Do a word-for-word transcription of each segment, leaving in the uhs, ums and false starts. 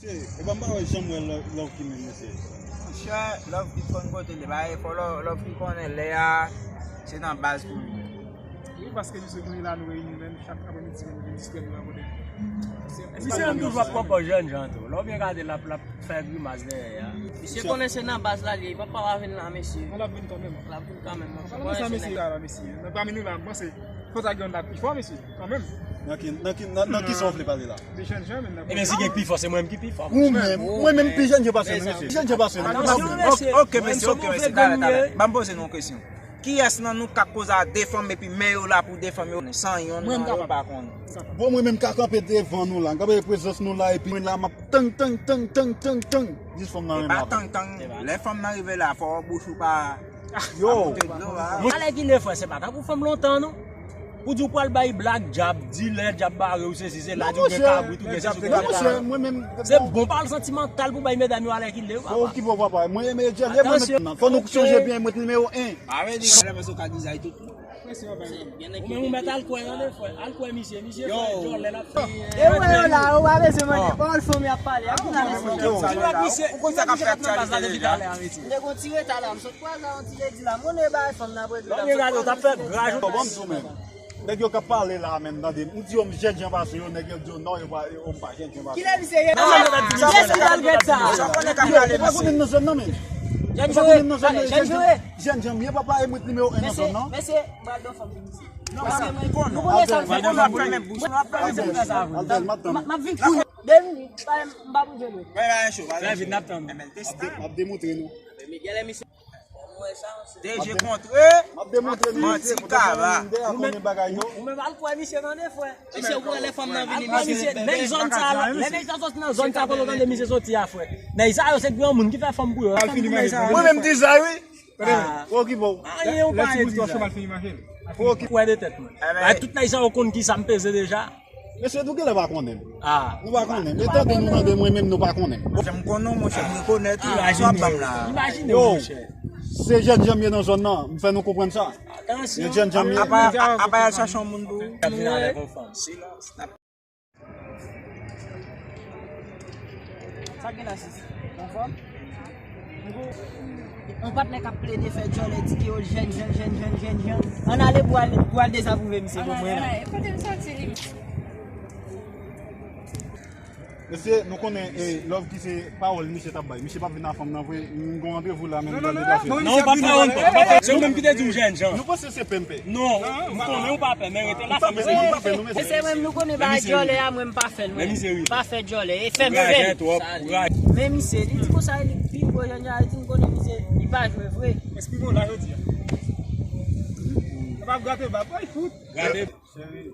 Epa m pa wè janm wè Love Key menm, mesye. Monchè, Love Key konn kote li, ba, e fò Love Key konnen lè a, se nan baz pou li. Wi, paske misye konnen la nou reyini menm, chak aprèmidi nou vin distrè nou la kote. Misye menm toujou ap pran pòz jènjan tou. Lè w byen gade l ap, l ap fè grimas dèyè a. Misye konnen se nan baz la li ye, papa pa vin la, mesye. L ap vin kanmenm. L ap vin kanmenm, monchè. An palan de sa, mesye, la, mesye, nan pami nou la, m panse kontak gang la pi fò, mesye, kanmenm. Nan ki, nan ki, nan, nan ki sa w vle pale la? De jènjan menm nan. Ebyen, si gen pi fò, se mwen menm ki pi fò. Ou menm, mwen menm pi jènjan pase nou, mesye. Pi jènjan pase nou. Atansyon, mesye. Ok, mesye, ok, mesye, talè, talè. Ban m poze nou yon kesyon. Kiyès nan nou k ap koze a de fanm epi men yo la pou de fanm yo san yonn nan yo pa konn? Bon, mwen menm ka kanpe devan nou la, m kanpe prezans nou la epi mwen la m ap tang, tang, tang, tang, tang, tang, jis fanm nan renmen avè m. E pa tang, tang. Lè fanm nan rive la, fò bouch ou pa, yo, pa pote dlo a. Alèkile frè, se pa tankou fanm lontan non. Pou di w pral bay blag djab, di lè djab bare w, sesi sela, di w gen kabrit, ou gen sesi, ou gen kabrit. Se bon pawòl santimantal pou bay medam yo alèkile wi papa. Fò w okipe w papa, mwen renmen Djèl, e mwen menm nan. Fò nou chanje byen, mwen nimewo en. Sa vle di lè mesye w ka dizay tout. Ou menm ou mèt al kwè tande frè, al kwè misye, misye frè djòlè l ap fè. E wè yo la, ou pa bezwen mande pawòl fanm y ap pale a, kounye a mesye. Ou konn sa k ap fè aktyalite deja. M te gon ti reta la, m sot kwaze a yon ti ledi la, m konnen bagay fanm nan ap regle la. Nèg yo k ap pale la menm, tande, m di yo m jènjan pase yo, nèg yo di yo non, yo pa, yo m pa jènjan pase yo. Kilè misye ye? Kiyès ki pral gèt sa? Yo pa konnen nan zòn nan menm. Yo pa konnen nan zòn nan, jènjan, jènjan m ye papa, e mwen nimewo en nan zòn nan. Mesye, mesye, m pral ban fanm pou misye. Paske mwen, nou konnen sa m fè. M ap vin kounye a. M ap vin kounye a. M pa, m pa pou jwe nou. Trè vit, n ap tann. M ap demontre nou. Deje kontre. M ap demontre nou, mesye, kote m menm dèyè konnen bagay yo. Ou menm al kwè misye tande frè. Mesye, ou kwè lè fanm nan vini, misye, nèg zòn sa la, lè nèg sa soti nan zòn sa kote w tande misye soti a frè. Nèg sa yo se granmoun ki fè fanm pou yo. Mwen menm dizay wi. Fò okipe w. Anyen ou pa ye dizay. Fò okipe w. Kwè de tèt mwen. Bay tout nèg sa yo konn kisa m peze deja. Mesye, nou genlè pa konnen m. Nou pa konnen m. E tande nou tande mwen menm nou pa konnen m. Monchè, m konnen w, monchè, m rekonèt ou. Sa w ap ban m la. Imajine w, monchè. Se jènjan m ye nan zòn nan, m fè nou konprann sa. Atansyon. Se jènjan m ye. Apa, apa y al chache yon moun pou ou? Silans. Sa gen la sis? Anfòm? Yon patnè k ap plede fè djòlè di ke yo jènjan, jènjan, jènjan. Ann ale pou al, pou al dezapwouve misye pou mwen la. Mesye, nou konnen, eh, Love Key se pawòl misye t ap bay. Misye p ap vin ak fanm nan vre. M gon randevou la, men m pral deplase. Non, ou p ap fè anyen, papa. Se ou menm ki te di w jènjan. Nou panse se pè m pè. Non, m konnen ou pa pè, men rete la, fanm se li. E se mwen, nou konnen bagay djòlè a, mwen m pa fè l, mwen. M pa fè djòlè, e fè m fè. Men misye, li di konsa, li pi gwo jènjan, li di m konnen misye, li pa jwe vre. Eksprime w la jodi a. Ou p ap grate bab, ay fout. Grate. Cheri,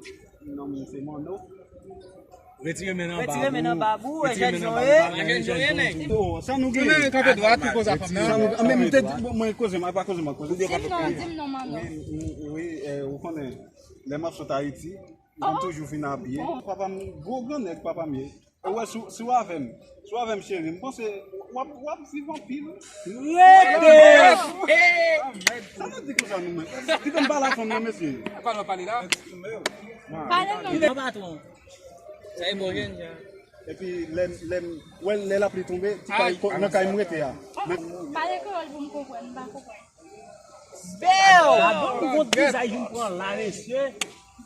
non, men se Manno. Retire men nan bab ou. Retire men nan bab ou, e jènjan w ye. Sa nou gen. Kanpe dwat, ou koze a fanm nan. Sa nou, men m te di, bon, mwen koze, mwen pa koze, mwen koze. Di m non, di m non, Manno. Wi, wi, eh, ou konnen, lè m ap sot Ayiti, m konn toujou vin abiye. Papa m, gwo gran nèg papa m ye. Ou wè, si, si w avè m, si w avè m, cheri, m panse w ap, w ap viv anpil. Rete! Sa nou di konsa nou menm? Kite m pale ak fanm nan, mesye. Pale, pale la. Pale non. Kite patwon. Sa e bon jènjan. Epi lè, lè m wè lè lapli tonbe, ti kay, nan kay m rete a. Pale kreyòl pou m konprann, m pa konprann. Bèw! Gade yon gwo vizaj vin pran la, mesye.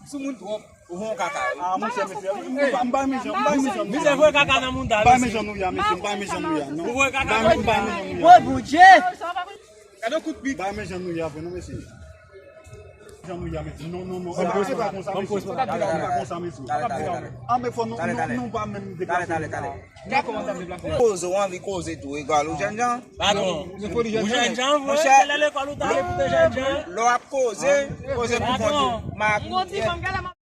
Soumoun twòp. Ou fè yon kaka wi. Ah, monchè, mesye, m pa, m pa menm jan, m pa menm jan. Misye voye kaka nan mouda, mesye. M pa menm jan nou ye a, mesye, m pa menm jan nou ye a, non. Ou voye kaka nan mouda. Woy, Bondye! Gade yon kout pik. M pa menm jan nou ye a vre, non, mesye. Jan nou ye a, mesye. Non, non, non. E pa, e pa konsa, mesye. E pa konsa, mesye. Ah, men fò nou, nou, nou pa menm deplase. Koze, w anvi koze tou, egal ou jènjan. Patwon. Ou jènjan vre, se lè lekòl ou t ale pou te jènjan. Lè w ap koze, koze pou kont ou. Patwon. M gon ti fanm, gade m ap